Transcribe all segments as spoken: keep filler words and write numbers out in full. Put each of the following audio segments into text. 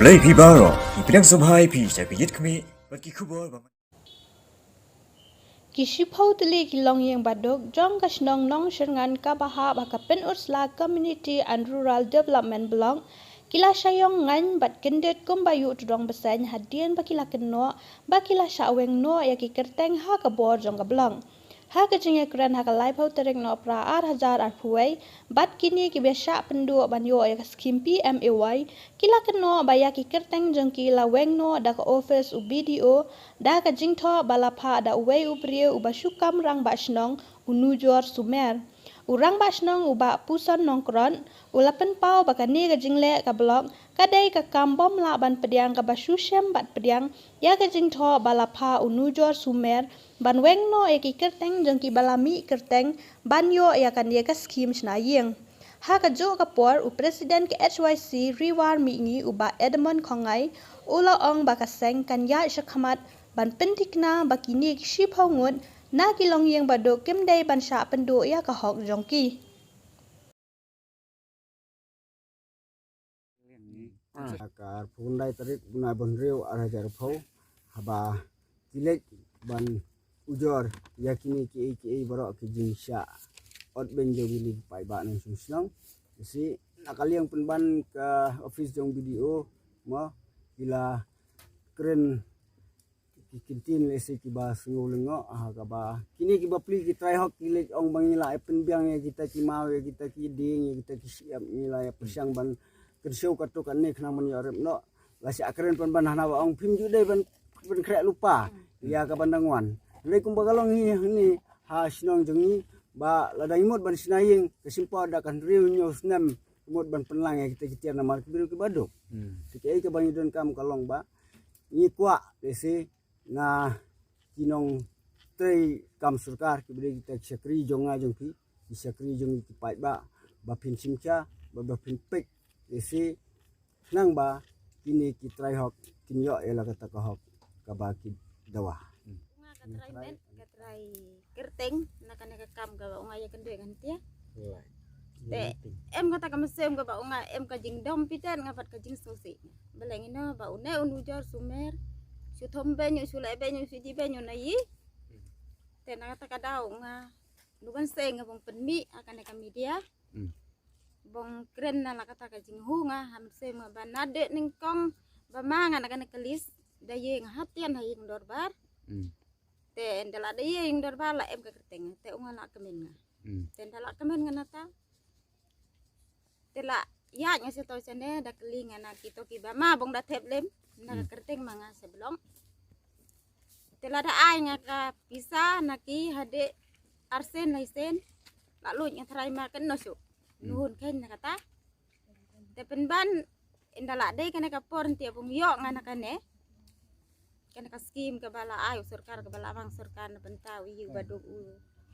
Khublei phi baroh, ngi pdiang sngewbha ïa phi sha ka jingïaid khmih bad ki khubor ba Ki shiphew tylli ki longïing baduk jong ka shnong Nongshyrngan kaba hap ha ka Pynursla Community and Rural Development Block ki la shah ïong ngaiñ bad kyndit kumba ïuh tdong bseiñ hadien ba ki la kynnoh ba ki la shah weng noh ïa ki kyrteng ha ka bor jong ka block. Ha ka jingïakren ha ka laiphew tarik Nohprah ar hajar arphew wei bad kine kiba shah pynduh ban ïoh ïa ka skhim P M A Y, ki la kynnoh ba ïa ki kyrteng jong ki la weng noh da ka ophis u B D O da ka jingthoh ba la phah da uwei u briew uba shu kam rangbah shnong, u Nujor Sumer. U rangbah shnong u Bah Puson Nongkrot u la pynpaw ba kane ka jingleh ka block ka dei ka kam bym lah ban pdiang kaba shu shem bad pdiang ïa ka jingthoh ba la phah u Nujor Sumer ban weng noh ïa ki kyrteng jong kiba la mih kyrteng ban ïoh ïa kane ka skhim shna ïing. Ha kajuh ka por u President ka H Y C Ri War Mihngi u Bah Edmund Khongngai u la ong ba ka seng kan ïaid shakhmat ban pynthikna ba kine ki shiphew ngut na ki longïing baduk kim dei ban shah pynduh ïa ka hok jong ki. Ka arphew khyndai tarik bnai ba hynriew ar hajar arphew, haba ki leit ban ujor ïa kine kiei kiei baroh ki jingshah ot beiñ jong kine ki paidbah nongshong shnong. Shi na ka liang pynban ka ophis jong B D O mo, ki la kren ki kyntien lehse kiba sngew lyngngoh, ha kaba kine kiba plie ki trai hok ki leit ong ba ngi la ïa pynbiang ïa kita ki maw, ïa kita ki dieng, ïa kita ki shyiap, ngi la ïa pyrshang ban kynshew katto katne khnang ban ïoh rep noh. La shah kren pynban hana ba ong phim ju dei ban pynkhreh lypa ïa ka ban dang wan. Hynrei kumba ka long hi hangne ha shnong jong ngi ba lada ngi mut ban shna ïing ka shim por da ka hynriew hynñiew snem mut ban pynlang ïa kita ki tiar namar ki briew kiba duk. Te kiei kaba ngi donkam ka long ba ngi kwah lehse na ki nongtrei kam sorkar kiba dei kita ki shakri jong nga jong phi, ki shakri jong ki paidbah, ba phin shim khia, ba, ba phin peit lehse khnang ba kine ki trai hok kin ïoh ïa la kata ka hok kaba ki dawa. Nga ka trai met, ka trai kyrteng na kane ka kam kaba u nga ïa kynduh ngan tia. Te em kata ka mynsiem kaba u nga em ka jingdom piten nga bad ka jingsngewsih. Balei ngino ba une u Nujor Sumer shu thom beiñ, shu leh beiñ, shu ji beiñ na yi. Te na kata ka daw nga nu ban seng nga bong pynmih ha kane ka media. Bong kren na la kata ka jinghunga ha mynsiem nga ba na dei nyngkong ba ma nga na kane ka list da ïeng ha tian ha ïing dorbar. Te ynda la da ïeng dorbar la em ka kyrteng te u nga la kmen nga. Te ynda la kmen nga nata te la ïaid nga sha to shane da kylli nga na kito kiba ma bong da thep lem na ka kyrteng ma nga sha blong. Te la da ai nga ka pisa na ki hadeh arsen laisen la luid nga tharai ma kan no shu nuhun khein na kata. Te pynban ynda la dei kane ka por nti bong ïoh nga na kane kane ka skim kaba la ai u sorkar kaba la mang sorkar na bynta u ïu ba duk u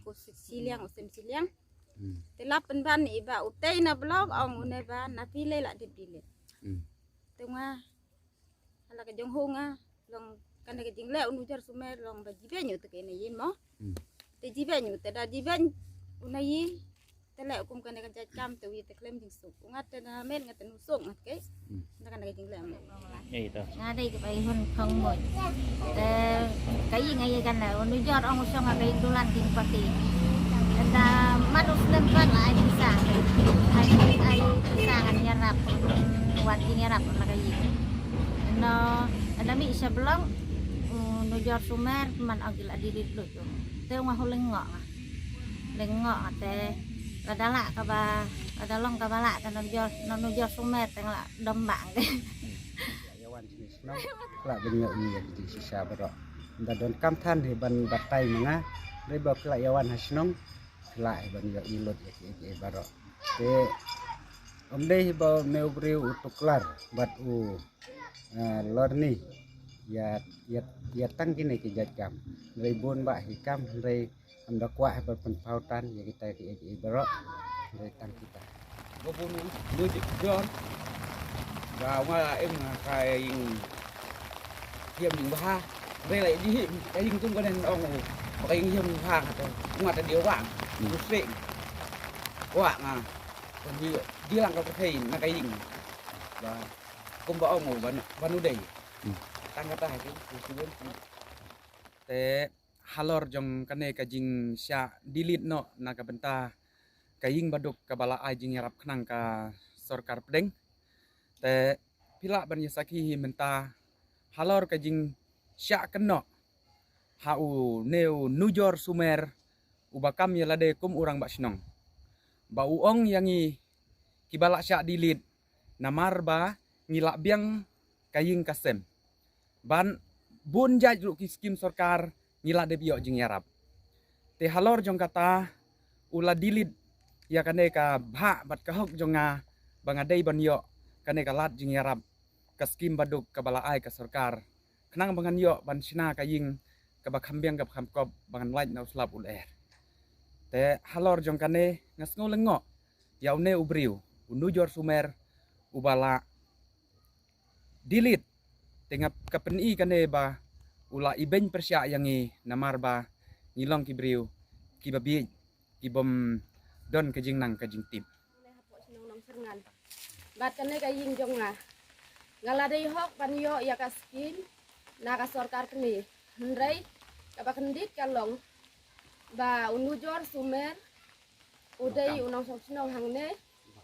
ko siliang u sem siliang. Te la pynban i ba u tei na blok ong une ba na pile la dip dile. Te nga hala ka jong ho nga long kane ka jingleh u Nujor Sumer long ba jibe nyu te kene yin mo. Te jibe nyu te da jibe u na yi te le kum kane ka jait kam te wi te klem jingsuk u ngat te na met ngat te nusuk ngat ke. Na kane ka jingleh mo. Nga dei ka bai hun khong mo te ka yi nga yi kan la u Nujor ong u shong ka yi dulan ding pati. Enda man u snem kan la ai pisa ai ai pisa ngan yarap wat ding yarap la ka yi. No, ynda mih sha blong u Nujor Sumer man ong ki la diri lut. Te u nga hu lyngngoh nga. Lyngngoh nga te la dala kaba la dalong kaba la te Nujor Nujor Sumer te nga la dom bang. Ïa wan shisha la bynñoh ïa ki shisha baroh. Ynda don kam than hi ban batai ma nga. Dei ba ki la ïa wan ha shnong ki la hi ban ïoh i lut ïa ki baroh. Te ym dei hi ba me u briew u tuklar bad u lorni ïa ïa ïa tang kine ki jait kam. Hynrei bun ba hi kam hynrei ym da kwah hi ba pynpaw tan ïa kita ki ïa ki baroh. Hynrei tang kita. Ba bun u jor ba nga em ka ïing hiam ïing bha. Hynrei la ïa hi ka ïing tum ka nen ong ba ka ïing hiam bha nga ta nga ta dia wang. Musik. Kwah nga. Ka ji lang ka thei na ka ïing. Ba Kumba ong u ban, ban u dei. Hmm. Tang kata ha ki, ki, ki, ki. Te halor jong kane ka jingshah delete noh na ka bynta ka ïing baduk kaba la ai jingïarap khnang ka sorkar pdeng. Te phi lah ban ïa sakhi hi mynta halor ka jingshah kynnoh ha une u Nujor Sumer uba kam ïa lade kum u rangbah shnong. Ba u ong ïa ngi kiba la shah delete namar ba ngi la biang ka ïing ka sem. Ban bun jait ruh ki skim sorkar ngi la dep ïoh jingïarap. Te halor jong kata u la delete ïa kane ka bhah bad ka hok jong nga ba nga dei ban ïoh kane ka lad jingïarap ka skim baduk kaba la ai ka sorkar. Khnang ba ngan ïoh ban shna ka ïing kaba kham biang kaba kham kop ba ngan lait na u slap u lyer. Te halor jong kane nga sngew lyngngoh ïa une u briew u Nujor Sumer uba la delete. Te nga ka pyni kane ba u la ibeiñ pyrshah ïa ngi namar ba ngi long ki briew kiba bieit kibym don ka jingnang ka jingtip. Bad kane ka ïing jong nga nga la dei hok ban ïoh ïa ka skim na ka sorkar kane. Hynrei kaba kyndit ka long ba u Nujor Sumer u dei u nongshong shnong hangne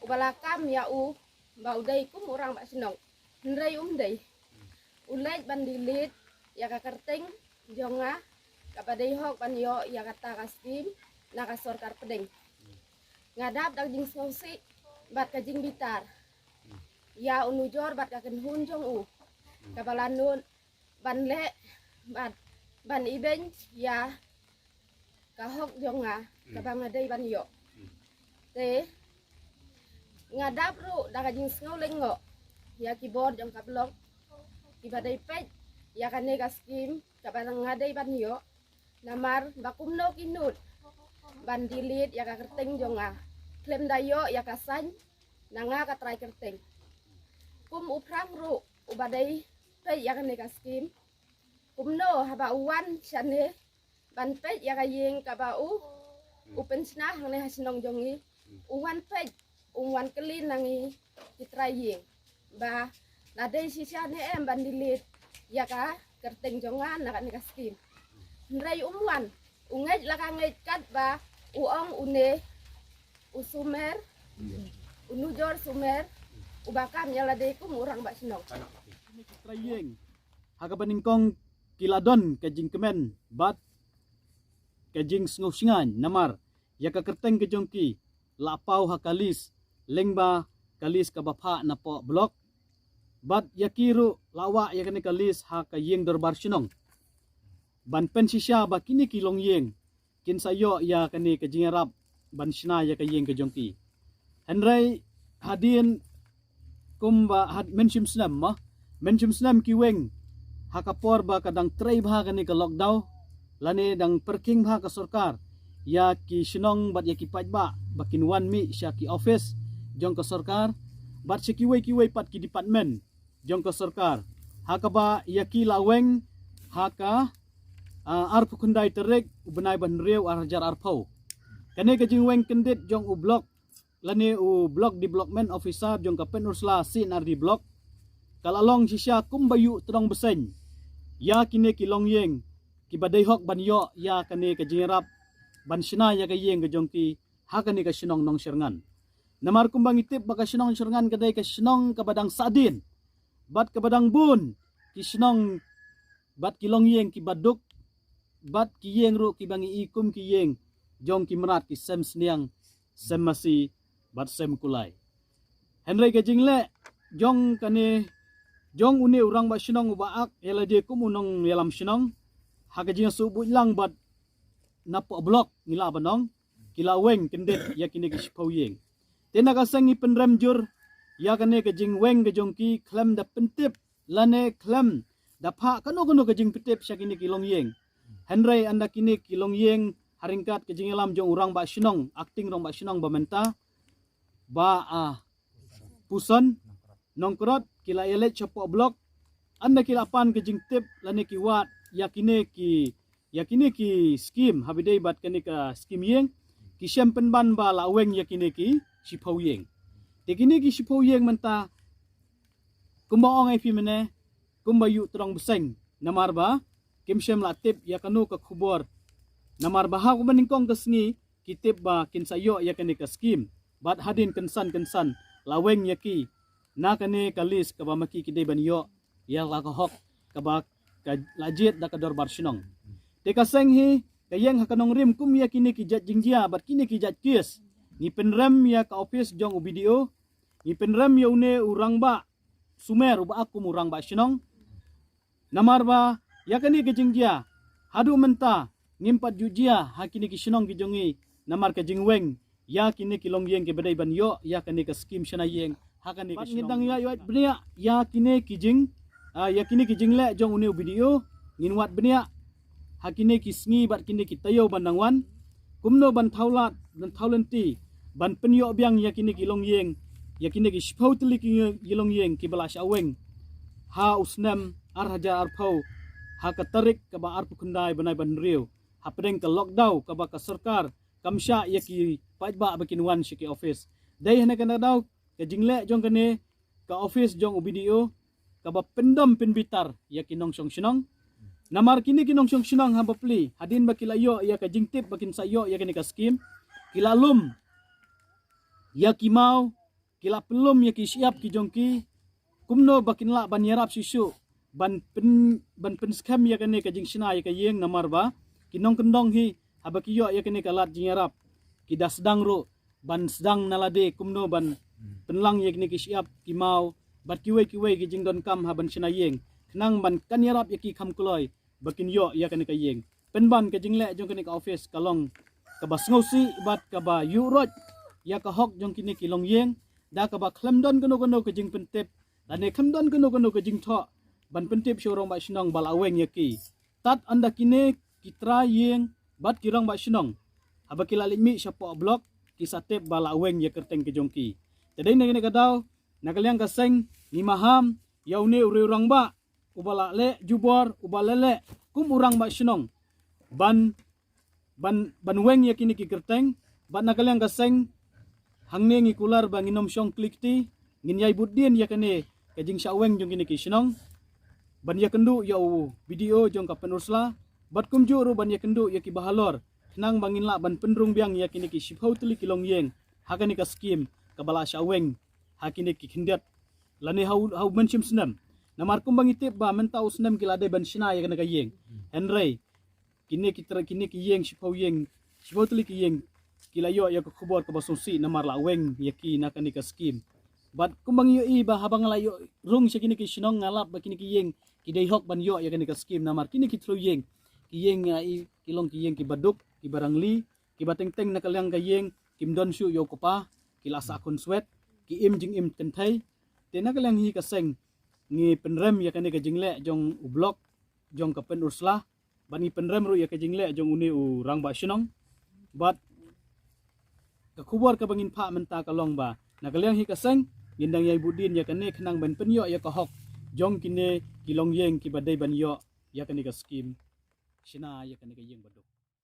uba la kam ïa u ba u dei kum u rangbah shnong. Hynrei um dei. U leit ban delete ïa ka kyrteng jong nga kaba dei hok ban ïoh ïa kata ka skim na ka sorkar pdeng. Nga dap da ka jingsngewsih bad ka jingbitar ïa u Nujor bad ka kynhun jong u kaba la nud ban leh bad ban ibeiñ ïa ka hok jong nga kaba nga dei ban ïoh. Te nga dap ruh da ka jingsngew lyngngoh ïa ki bor jong ka block kiba dei peit ïa kane ka skim kaba nga dei ban ïoh. Namar ba kumno ki nud ban delete ïa ka kyrteng jong nga khlem da ïoh ïa ka sign na nga ka trai kyrteng. Kum u Phrang ruh uba dei peit ïa kane ka skim, kumno haba u wan shane ban peit ïa ka ïing kaba u u pynshna hangne ha shnong jong ngi, u wan peit, u wan kylli na ngi ki trai ïing ba la dei shisha ne em ban delete ïa ka kyrteng jong nga na kane ka skim. Hynrei um wan, u ngeit la ka ngeit katba u ong une u Sumer, u Nujor Sumer uba kam ïa lade kum u rangbah shnong. Trai ïing ha kaba nyngkong ki la don ka jingkmen bad ka jingsngewsyngan namar ïa ka kyrteng ka jong ki la paw ha ka list lyngba ka list kaba phah na poh block. Bad ïa ki ruh la wah ïa kane ka list ha ka ïing dorbar shnong ban pynshisha ba kine ki longïing kin sa ïoh ïa kane ka jingïarap ban shna ïa ka ïing ka jong ki. Hynrei hadien kumba had, mynshem snem mo, mynshem snem ki weng ha ka por ba ka dang trei bha kane ka lockdown lane dang pyrkhing bha ka sorkar ïa ki shnong bad ïa ki paidbah ba kin wan mih sha ki office jong ka sorkar bad sha kiwei kiwei pat ki department jong ka sorkar. Ha kaba ïa ki la weng ha ka, ah, arphew khyndai tarik u bnai ba hynriew ar hajar arphew. Kane ka jingweng kyndit jong u block lane u block development officer jong ka Pynursla C and R D block ka la long shisha kumba ïuh tnong bseiñ ïa kine ki longïing kiba dei hok ban ïoh ïa kane ka jingïarap ban shna ïa ka ïing ka jong ki ha kane ka shnong Nongshyrngan. Namar kumba ngi tip ba ka shnong Nongshyrngan ka dei ka shnong kaba dang sahdien bad kaba dang bun ki shnong bad ki longïing kiba duk bad ki ïing ruh kiba ngi i kum ki ïing jong ki mrad ki sem sniang, sem masi bad sem kulai. Hynrei ka jingleh jong kane jong une u rangbah shnong uba ak ïa lade kum u nongïalam shnong ha ka jingïasuk buit lang bad na poh block ngi lah ban ong ki la weng kyndit ïa kine ki shiphew ïing. Te na ka seng ngi pynrem jur ïa kane ka jingweng ka jong ki khlem da pyntip lane khlem da phah kano kano ka jingpyntip sha kine ki longïing. Hynrei ynda kine ki longïing ha ryngkat ka jingïalam jong u rangbah shnong, acting rangbah shnong ba mynta, Bah, ah, Puson Nongkrot ki la ïaleit sha poh block ynda ki la pan ka jingtip lane ki wad ïa kine ki, ïa kine ki skim, haba ïadei bad kane ka skim ïing, ki shem pynban ba la weng ïa kine ki shiphew ïing. Te kine ki shiphew ïing mynta Kumba ong ai phi mynne, kumba ïuh trong bseng, namar ba kim shym la tip ïa kano ka khubor. Namar ba ha kaba nyngkong ka sngi ki tip ba kin sa ïoh ïa kane ka skim, bad hadien kynsan kynsan la weng ïa ki na kane ka list kaba ma ki ki dei ban ïoh ïa la ka hok kaba ka la jied da ka dorbar shnong. Te ka seng hi ka ïeng ha ka nongrim kum ïa kine ki jait jingjia bad kine ki jait kes. Ngi pynrem ïa ka office jong u B D O, ngi pynrem ïa une u rangbah sumer uba ak kum u rangbah shnong. Namar ba ïa kane ka jingjia haduh mynta ngim pat ju jia ha kine ki shnong ki jong ngi, namar ka jingweng ïa kine ki longïing kiba dei ban ïoh ïa kane ka skim shna ïing ha kane ka shnong. Bad ngin dang ïa wad bniah ïa kine ki jing, ah, ïa kine ki jingleh jong une u B D O, ngin wad bniah ha kine ki sngi bad kine ki taïew ban dang wan, kumno ban thaw lad, ban thaw lynti, ban pynïoh biang ïa kine ki longïing, ïa kine ki shiphew tylli ki longïing kiba la shah weng ha u snem ar hajar arphew, ha ka tarik kaba arphew khyndai bnai ba hynriew, hapdeng ka lockdown kaba ka sorkar kam shah ïa ki paidbah ba kin wan sha ki office. Dei hane ka na daw ka jingleh jong kane ka office jong u B D O kaba pyndom pynbitar ïa ki nongshong shnong. Namar kine ki nongshong shnong ha bapli hadien ba ki la ïoh ïa ka jingtip ba kin sa ïoh ïa kane ka skim, ki la lum ïa ki maw, ki la pynlum ïa ki shyiap ki jong ki, kumno ba kin lah ban ïarap shisha ban pyn, ban pynskhem ïa kane ka jingshna ïa ka ïing. Namar ba ki nongkyndong hi haba ki ïoh ïa kane ka lad jingïarap, ki da sdang ruh ban sdang na lade kumno ban pynlang ïa kine ki shyiap ki maw bad kiwei kiwei ki jingdonkam ha ban shna ïing, khnang ban kan ïarap ïa ki kham kloi ba kin ïoh ïa kane ka ïing. Pynban ka jingleh jong kane ka office ka long kaba sngewsih bad kaba ïuh roit ïa ka hok jong kine ki longïing, da kaba khlem don kano kano ka jingpyntip lane khlem don kano kano ka jingthoh ban pyntip sha u rangbah shnong ba la weng ïa ki. Tad ynda kine ki trai ïing bad ki rangbah shnong haba ki la leit mih shapoh block, ki sa tip ba la weng ïa kyrteng ka jong ki. Te dei na kane ka daw, na ka liang ka seng, ngi maham ïa une u riew rangbah uba la leh jubor, uba la leh kum u rangbah shnong ban, ban, ban weng ïa kine ki kyrteng. Bad na ka liang ka seng, hangne ngi kular ba ngin ym shong kli kti, ngin ïai bud dien ïa kane ka jingshah weng jong kine ki shnong, ban ïakynduh ïa u B D O jong ka Pynursla, bad kumjuh ruh ban ïakynduh ïa kiba halor, khnang ba ngin lah ban pynrung biang ïa kine ki shiphew tylli ki longïing ha kane ka skim kaba la shah weng ha kine ki khyndiat lane ha u, ha u mynshem snem. Namar kumba ngi tip ba mynta u snem ki la dei ban shna ïa kane ka ïing, hynrei kine ki trai, kine ki ïing shiphew ïing, shiphew tylli ki ïing, ki la ïoh ïa ka khubor kaba sngewsih namar la weng ïa ki na kane ka skim. Bad kumba ngi ïohi ba haba nga la ïoh rung sha kine ki shnong nga lap ba kine ki ïing ki dei hok ban ïoh ïa kane ka skim, namar kine ki trai ïing, ki ïing, ah, i, ki long ki ïing kiba duk, kiba rangli, kiba teng teng na ka liang ka ïing kim don shuh ïa u kpa, ki la sah khun swet, ki im jingim kynthei. Te na ka liang hi ka seng ngi pynrem ïa kane ka jingleh jong u block jong ka Pynursla, bad ngi pynrem ruh ïa ka jingleh jong une u rangbah shnong. Bad ka khubor kaba ngin phah mynta ka long ba na ka liang hi ka seng ngin dang ïai bud dien ïa kane khnang ban pynïoh ïa ka hok jong kine ki longïing kiba dei ban ïoh ïa kane ka skim shna ïa kane ka ïing ba duk.